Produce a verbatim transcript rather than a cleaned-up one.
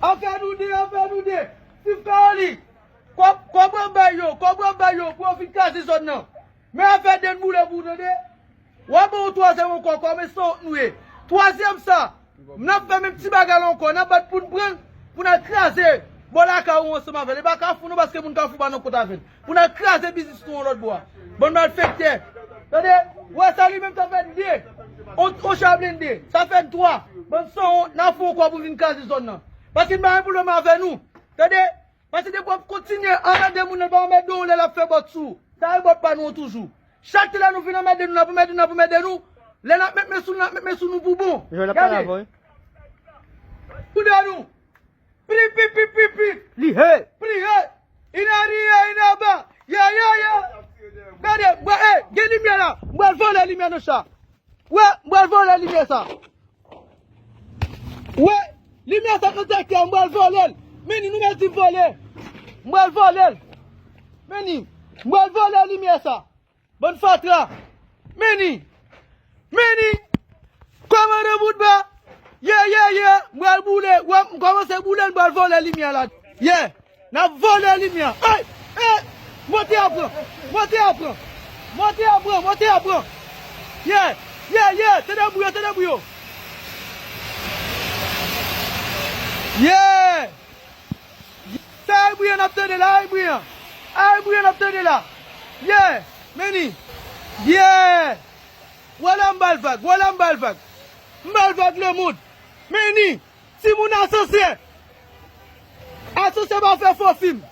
Afè nou de, afè nou de. Steve Caroli, kòb, kòb w ap bay yo, kòb w ap bay yo pou yo fin kraze zòn nan. Men afè de n boule pou w tande. W ap ban yon twazyèm ankò, kòman san wont nou ye? Twazyèm sa, n ap fè menm ti bagay la ankò, n ap bat pou n pran l, pou n al kraze bò lakay ou ansanm avè l. E pa Kafou non, paske moun Kafou pa nan kont avè l. Pou n al kraze biznis nou yon lòt bò a. Bann malfektè. Tande, w wè sa li menm sa fè n de. On, on cha blende, sa fè n twa. Bann san wont, n ap fè yon kòb pou vin kraze zòn nan. Paske n pa gen pwoblèm avè nou. Tande, paske depi w ap kontinye anmède moun nan, l pa anmède w lè l ap fè bòt sou ou. Sa e bòt pa nou an toujou. Chak lè nou vin anmède nou, n ap anmède nou, n ap anmède nou. Lè n ap met men sou nou, n ap met men sou nou pou bon. Jòl ap pale avè w, wi. Gade. Kou de nou. Pli, pi, pi, pi, pi. Li he. Pli he. Inariye, inaba. Ye, ye, ye. Gade, mwen, e, gen limyè la. Mwen vòlè limyè nan cha. Wè, mwen vòlè limyè sa. Wè, limyè sa nan tèt kè, mwen vòlè l. Men ni nou mèt di vòlè. Mwen vòlè l. Men ni, mwen vòlè limyè sa. Bann fatra. Men ni. Men ni. Kòmandan Boutba. Ye, ye, ye. M pral boule. Wè, m kòmanse boule, m pral vòlè limyè la. Ye. N ap vòlè limyè. Ay! Ey! Monte a pran. Monte a pran. Monte a pran. Monte a pran. Ye. Ye, ye. Tande bri yo, tande bri yo. Ye. Sa Ayibri an ap tande la, Ayibri an. Ayibri an ap tande la. Yeah, men ni. Yeah. Wè la m ba l vag, wè la m ba l vag. M ba l vag lemonn. Men ni. Timoun asansè. Asansè pa fè fo fim.